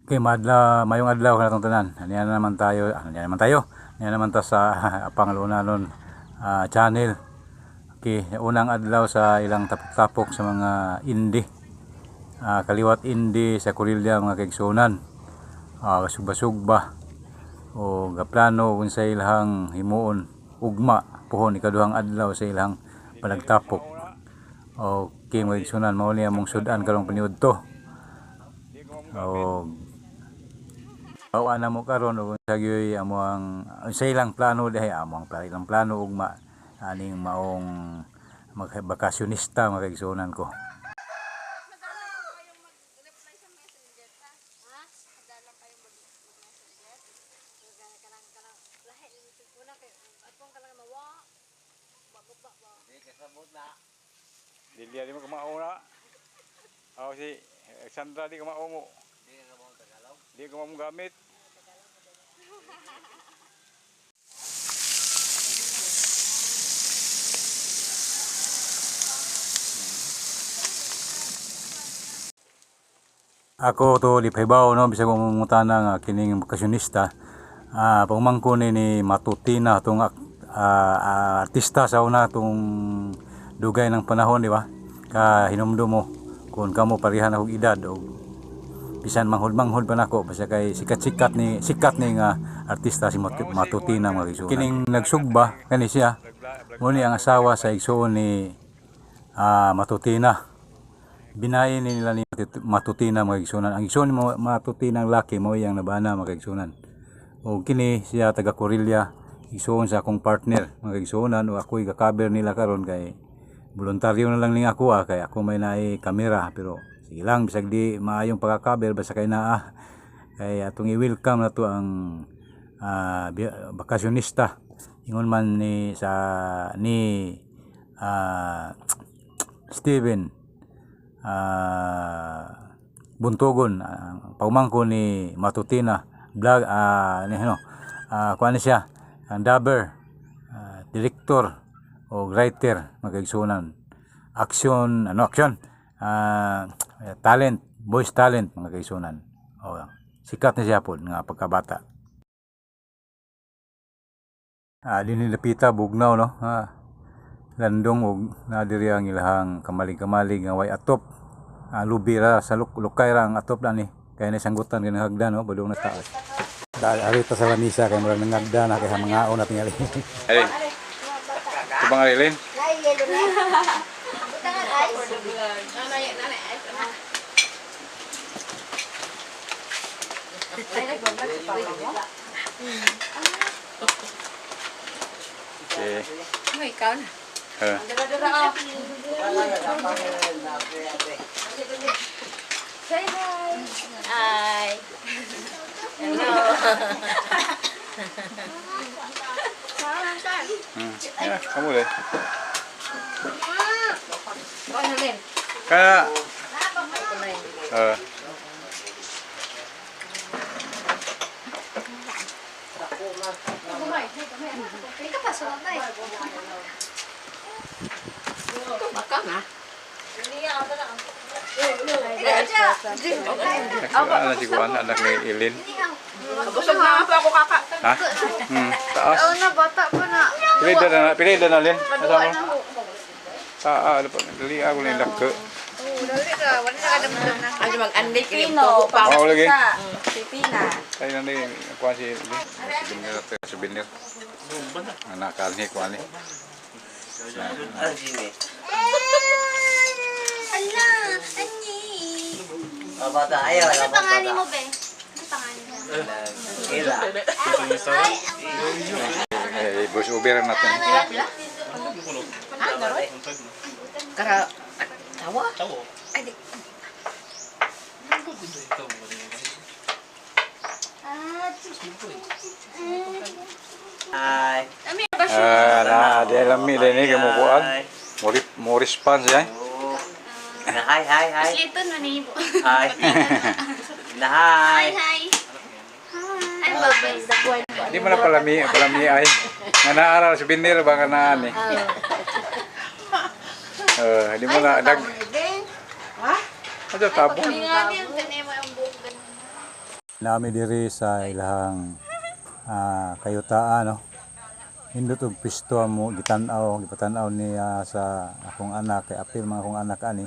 Okay, madla, mayong adlaw kanatong tanan. Aniya na naman tayo, aniya naman tayo. Aniya naman ta sa Pangalunanon channel. Okay, unang adlaw sa ilang tapok-tapok sa mga indie. Kaliwat indie sa Korilya, mga kaigsunan. Sugba-sugba o gaplano kung sa ilahang himuon ugma puhon ikaduhang adlaw sa ilahang palagtapok. Okay, mga kaigsunan, mao ni among sudan karong paniudto. O Awa na mo karon ug unsa gyoy amo ang sa ilang plano dihay, amo ang ilang plano ugma aning maong magbakasyonista, mga kaigsunan ko. Dili di mo kumauna. Ako si Alexandra, di kumao mo. Di ko mo gamit. Ako to di pahibaw, no, bisag mangutana nga kining bakasyonista, pagmangko ni Matutina tong artista sa una tong dugay ng panahon, di ba? Ka hinumdum mo kung kamo pareha na og edad og bisan manghod-manghod pa nako, basta kay sikat-sikat ni, sikat ni nga artista si Matutina, mga igsoon. Kining nagsugba kani siya mo ni ang asawa sa igsoon ni Matutina. Binayin ni nila ni Matutina, mga igsunan. Ang igsuon ni Matutina ang laki mo iyang nabana, mga igsunan. O kini siya taga Korilya, igsuon sa akong partner, mga igsunan, o ako'y gakaber nila karon kay voluntaryo na lang ning ako, kay ako may naay kamera, pero sige lang bisag di maayong pagkakaber basta kay naa kay atong i-welcome na to ang bakasyonista. Ingon man ni sa ni Steven Buntogon, pagmangko ni Matutina vlog, ni ano, kuan ni siya ang dubber, director o writer, mga kaigsunan, action, ano, action, talent, voice talent, mga kaigsunan. O sikat na siya pod nga pagkabata. Dinhi lapita bugnaw, no, landong og na diri ang ilahang kamalig-kamalig nga way atop. Lubi ra sa lukay ra ang atop na ni kay na sanggutan kay hagdan, no, badong na taas. Dahil ari ta sa lamisa kay murag nangagda na kay mangaon na tingali. Ay. Tubang alilin. Nay, yellow na. Butangan ice. Okay. Ano, ikaw na. Say hi. Hi. Hello. Ya, kamu deh. Ikaw na rin. Kaya Ikaw pa, sunod na eh. Baka na. Ano si Kuan, anak ni Ilin? Busog na nga po ako, kaka. Ha? Taas. na, bata pa na. Pili na Lin. Asa mo? Ano pa? Dali ako ni laki. Dali ka, wala na ka na. Ano mag-andik, tubo pa. Oh, lagi. Pipina. Tayo na ni kuan si Ilin. Souvenir ito, souvenir. Anak ni kuan ni. Ala, ani. Bata, ayaw. Ano pangalan mo, be? Ano pangalan mo? Ila. Ay, Eh, voice over natin. Kara, tawa? Ay, di. Hi. Na, di alam mi din ni kamo kuan. Mo response eh. Oh. Na hi, hi, hi. Lito na ni mo. Hi. Na hi. Hi. Hi. Ay, babay. Di mo na palami ay. Nga naaral souvenir ba nga naan ni. Di mo na dag. Ha? Ano tabo? Hindi nga din, tanay mo ang buhok ganun. Nami diri sa ilahang kayutaan, no. Nindot og pisto amo gitan-aw, gipatan-aw niya sa akong anak kay apil mga akong anak ani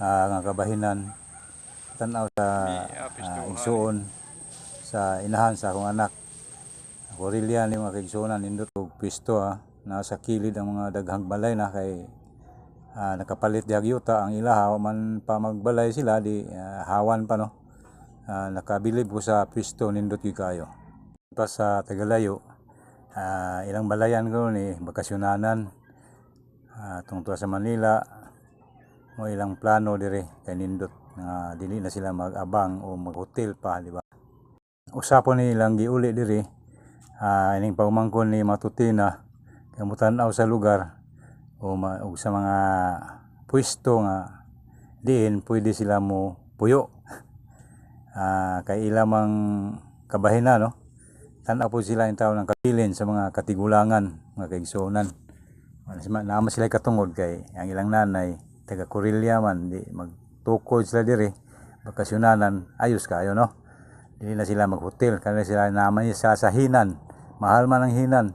nga kabahinan tan-aw sa igsuon sa inahan sa akong anak. Korilya ni mga kaigsuonan, nindot og pisto nasa kilid ang mga daghang balay na kay nakapalit dihag yuta ang ilaha, wa man pa magbalay sila di hawan pa, no. Nakabilib ko sa pisto, nindot gyud kayo pa sa Tagalayo. Ilang balayan ko ni bakasyonanan tungtong sa Manila mo ilang plano dire kay nindot nga dili na sila mag-abang o mag-hotel pa, di ba? Usapon ni ilang giuli diri ining pagmangkon ni Matutina kay mutan-aw sa lugar o og sa mga pwesto nga diin pwede sila mo puyo kay ila mang kabahina, no. Tan-aw po sila yung tao ng kabilin sa mga katigulangan, mga kaigsuonan. Naman sila katungod kay ang ilang nanay taga Korilya man, di magtukod sila diri bakasyonanan, ayos kayo, no. Dili na sila maghotel kaya sila naman sa hinan, mahal man ang hinan,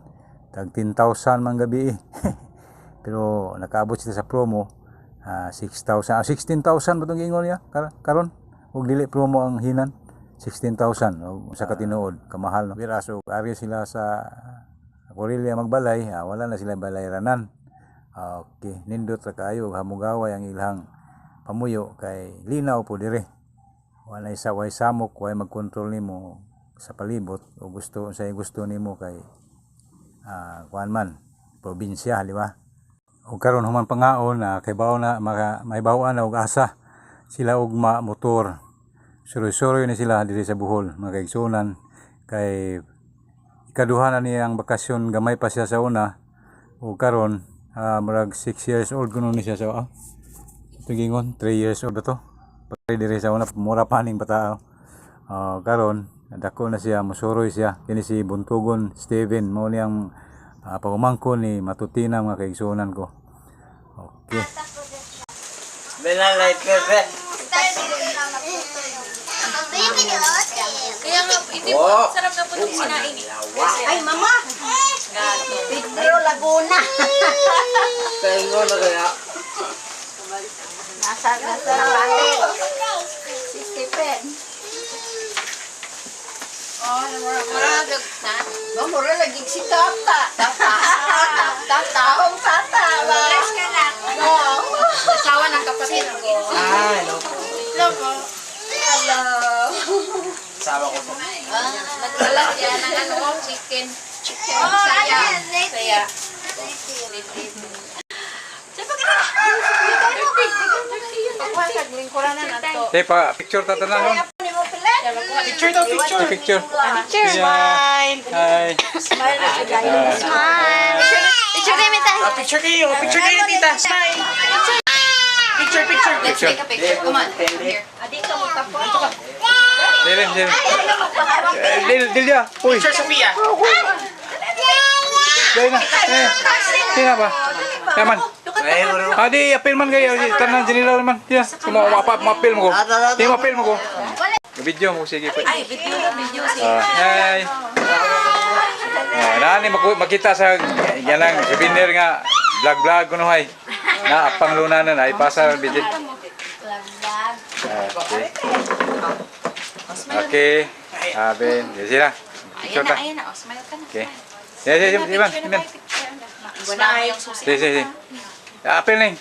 tag 10,000 man gabi eh. Pero nakaabot sila sa promo, 6,000, 16,000 ba itong giingon niya karon ug dili promo ang hinan, 16,000 og sa katinuod kamahal, no? Whereas og ari sila sa Korilya magbalay, wala na sila balayranan. Okay, nindot ra kaayo og hamugaway ang ilang pamuyo kay linaw po dire, wala isa, way samok, way magkontrol nimo sa palibot o gusto sa gusto nimo kay kuan man probinsya, di ba? Ug karon human pangaon na kay bawo na maka, may bawaan na og asa sila ugma motor. Suroy-suroy ni sila diri sa Bohol, mga kaigsuonan, kay ikaduha na niya ang bakasyon, gamay pa siya sa una ug karon murag 6 years old kuno ni siya sa tugingon 3 years old ba to. Pag diri sa una mura pa ning bata. Karon dako na siya, musuroy siya. Kini si Buntugon Steven mo niyang pagumangkon ni Matutina, mga kaigsuonan ko. Okay. Benalay, bebe. Kaya nga, hindi po, Wow. sarap na po itong sinain eh. Ay, mama! Pedro Laguna. Tengo na kaya. Nasa Nabate. Si Stephen. Oh, mura, na. No, mura lagi si Tata. Tata. Tata. Ang tata. Ba? Fresh ka na. No. Asawa ng kapatid ko. Hello po. Hello po. Hello. Asawa ko po. Nagdala siya ng ano, chicken. Chicken. Saya. Saya. Hey, pa picture ta tanan no? Picture daw, picture. Picture. Picture. Smile. Hi. Smile na sila. Smile. Picture tayo tayo. Ah, picture kayo. Picture kayo, tita. Smile. Picture, picture. Let's take a picture. Come on. Here. Dilim, dilim. Dil, Dilya. Uy. Picture, Sophia. Dili na. Eh. Sina ba? Yaman. Adi, apil man kayo. Tanan sinila man. Diya. Kuma mapa mapil mo ko. Di mapil mo ko. Video mo sige pa. Ay, video, video. Hi. Nani makita sa yanang souvenir nga vlog vlog kuno hay. Na apang lunanan ay pasa ang video. Okay. Okay. Aben, sila. Picture ta. Ayan na. Oh, smile ka na. Okay. Sige, sige, sige, Iman, Iman. Smile. Sige, sige, sige. Apil ning.